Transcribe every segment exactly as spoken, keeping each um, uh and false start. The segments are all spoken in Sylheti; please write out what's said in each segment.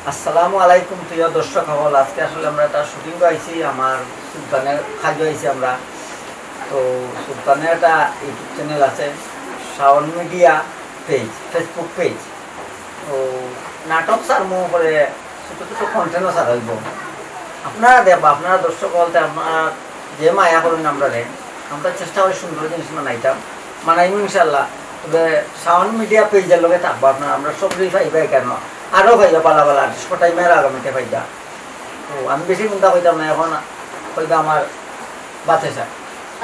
আসসালামু আলাইকুম প্রিয় দর্শক সকল, আজকে আসলে আমরা একটা শুটিং আইছি, আমার সুলতানের কাজে আইছি আমরা। তো সুলতানের একটা ইউটিউব চ্যানেল আছে, Shaon media page, Facebook page. তো নাটক ছাড়মু, পরে ছোট ছোট কন্টেন্টও ছাড়া অইবো। আপনারা দেখবা, আপনারা দর্শক বলতে আপনারা যে মায়া করইন আমরারে, আমরা চেষ্টা করি সুন্দর জিনিস বানাইতাম, বানাইমু ইনশাল্লাহ। তবে শাওন মিডিয়া পেজের লগে থাকবা আপনারা, আমরা সবই পাইবা এখানো, আরও পাইবা বালা বালা আর্টিস্ট কটাই মেয়ের আগামীতে পাইবা। তো আমি বেশি চিন্তা কইতাম না, এখন কইবা আমার বাচ্চা।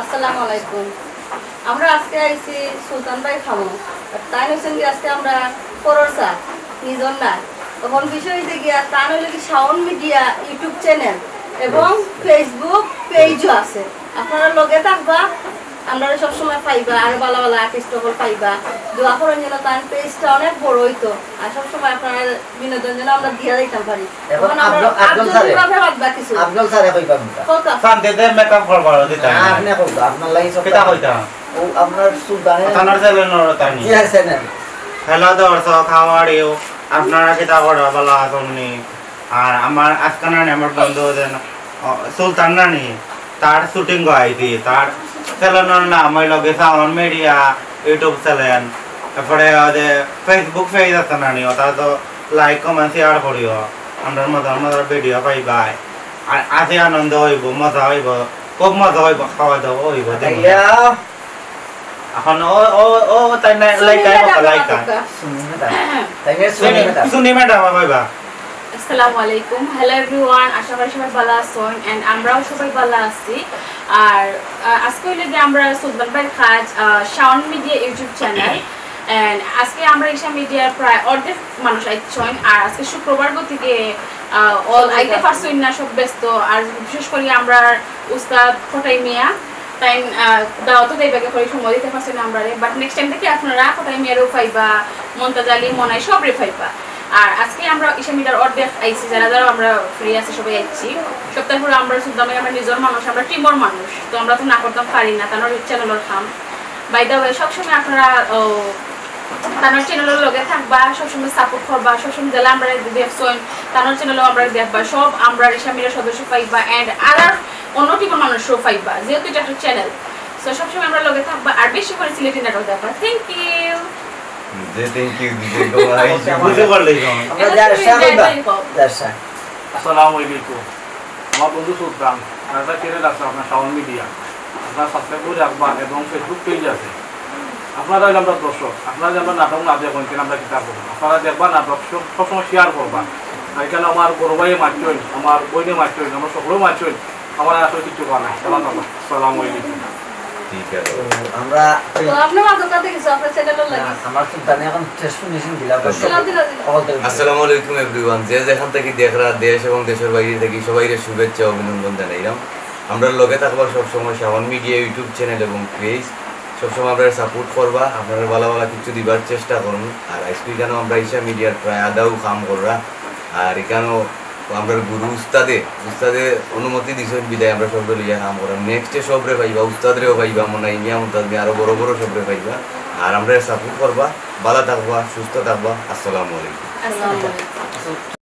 আসসালামু আলাইকুম। আমরা আজকে আইছি সুলতান ভাই খামো। তাইন অইছইন কি আজকে আমরার পরর স্যার, নিজর না। তখন বিষয় অইছে গিয়া তান অইলো কি শাওন মিডিয়া ইউটিউব চ্যানেল এবং ফেসবুক পেজও আছে। আপনারা লগে থাকবা, আমরারে সবসময় পাইবা, আরো বালা বালা আর্টিস্ট সকল পাইবা। দোয়া করইন যেন তান পেজটা অনেক বড় অইতো, আর সবসময় আপনারা বিনোদন যেন আমরা দিয়া যাইতাম পারি। এখন তখন আমরা আফজল, আফজল আফজল স্যারে, বিভাগে বাদ বাকি ছিল। আফজল স্যারে কইবা মুখা। কত? শান্তিতে মেকআপ করবার দিতাম না, না। আপনি কইবা, আপনার লাগি সব কিতা কইতাম? ও আপনার সুলতানে তানার চ্যানেল নড়তানি। কি আছে না? হ্যালো দর্শক, how are you? আপনারা কিতা কররা, বালা আছইন নি? আর আমার আজকানা নি আমার বন্ধু যেন, অ, সুলতান নানি, তার শুটিং আইছি, তার চ্যানেলর নাম অইলো গি শাওন মিডিয়া ইউটিউব চ্যানেল। এরপরে ওই যে ফেসবুক পেজ আছে নানি, ওটা তো লাইক, কমেন্ট, শেয়ার করিও। আমরার মজার মজার ভিডিও পাইবায়। আর আছে আনন্দ অইবো, মজা অইবো, খুব মজা অইবো, খাওয়া দাওয়া অইবো, দেখো। এখন ও, ও, ও, তাই না, সুমি লাইকা, ম্যাডাম, লাইকা। সুমি ম্যাডাম। তাই না, সুমি সুমি, ম্যাডাম। সুমি ম্যাডাম, কইবা। আসসালামু আলাইকুম। Hello everyone, আশা করি সবাই ভালা আছইন and আমরাও সবাই ভালা আছি। আর, আহ, আজকে অইলো গি আমরা সুলতান ভাইর কাজ, আহ, Shaon media YouTube channel. And আজকে আমরা ঈশা মিডিয়ার প্রায় অর্ধেক মানুষ আইছইন। আর আজকে শুক্রবার গতিকে, আহ, all আইতে পারছইন না, সব ব্যস্ত। আর বিশেষ করি আমরার উস্তাদ কটাই মিয়া, তাইন, আহ, দাওয়াতও দেইবা গি করি সময় দিতে পারছইন না আমরারে। But next time থাকি আপনারা কটাই মিয়ারেও পাইবা, মন্তাজ আলী, মনাই সবরে পাইবা। আর আজকে আমরা ঈশা মিডিয়ার অর্ধেক আইছি, যারা যারা আমরা ফ্রি আছি সবাই আইছি। সপ্তাহ পরে আমরা সুলতান ভাই, আমরা নিজর মানুষ, আমরা টিমর মানুষ, তো আমরা তো না করতাম পারি না, তানর চ্যানেলর কাম। By the way, সবসময় আপনারা, ও, তানর চ্যানেলর লগে থাকবা, সবসময় সাপোর্ট করবা, সবসময় যেলা আমরারে দেখছইন, তানর চ্যানেলও আমরারে দেখবা, সব আমরার ঈশা মিডিয়ার সদস্য পাইবা and other অন্য টিমর মানুষও পাইবা, যেহেতু এটা একটা চ্যানেল। So সবসময় আমরার লগে থাকবা, আর বেশি করি সিলেটি নাটক দেখবা। Thank you। যে thank you দিতে গো, আইসো। বুঝতে পারলে তো। আমরা এটা জালসা তুমি করবা। জালসাই কও। জালসা। আসসালামু আলাইকুম। আমার বন্ধু সুলতান, আর একটা চ্যানেল আছে আপনার শাওন মিডিয়া, আপনারা সাবস্ক্রাইব করি রাখবা এবং ফেসবুক পেজ আছে। আপনারা অইলা আমরার দর্শক, আপনারা যদি আমরার নাটক না দেখইন, কেনে আমরা কিতা করবো? আপনারা দেখবা নাটক, সব, সবসময় শেয়ার করবা। আর এখানো আমার বড় ভাইয়ে মারছইন, আমার বইনে মারছইন, আমরা সকলেও মারছইন, আমার আর আসলে কিচ্ছু কওয়ার নাই। সালাম আলাইকুম। আসসালামু আলাইকুম। ঠিক আছে। তো আমরা তো আপনি মাঝে সাথে কিছু আপনার চ্যানেলও লাগে। না, আমার সুলতানে এখন শেষ ফিনিশিং দিলা, তো দিলা, দিলা, দিলা। সকল থেকে আসসালামু আলাইকুম everyone, যে যেখান থাকি দেখরা, দেশ এবং দেশর বাইরে থাকি সবাইরে শুভেচ্ছা ও অভিনন্দন জানাইলাম। আমরার লগে থাকবা সবসময় শাওন মিডিয়া ইউটিউব চ্যানেল এবং পেজ, সবসময় আমরারে সাপোর্ট করবা, আপনারারে ভালা ভালা কিছু দিবার চেষ্টা করমু। আর আইজকে কেনো আমরা ঈশা মিডিয়ার প্রায় আধাউ কাম কররা, আর এখানো আমরার গুরু উস্তাদে, উস্তাদে অনুমতি দিছইন বিধায় আমরা সবরে লইয়া কাম কররাম। নেক্সটে সবরে পাইবা, উস্তাদরেও পাইবা, মনাই মিয়া, মুমতাজ মিয়া, আরো বড় বড় সবরে পাইবা। আর আমরারে সাপোর্ট করবা, ভালা থাকবা, সুস্থ থাকবা। আসসালামু আলাইকুম। আসসালামু আলাইকুম।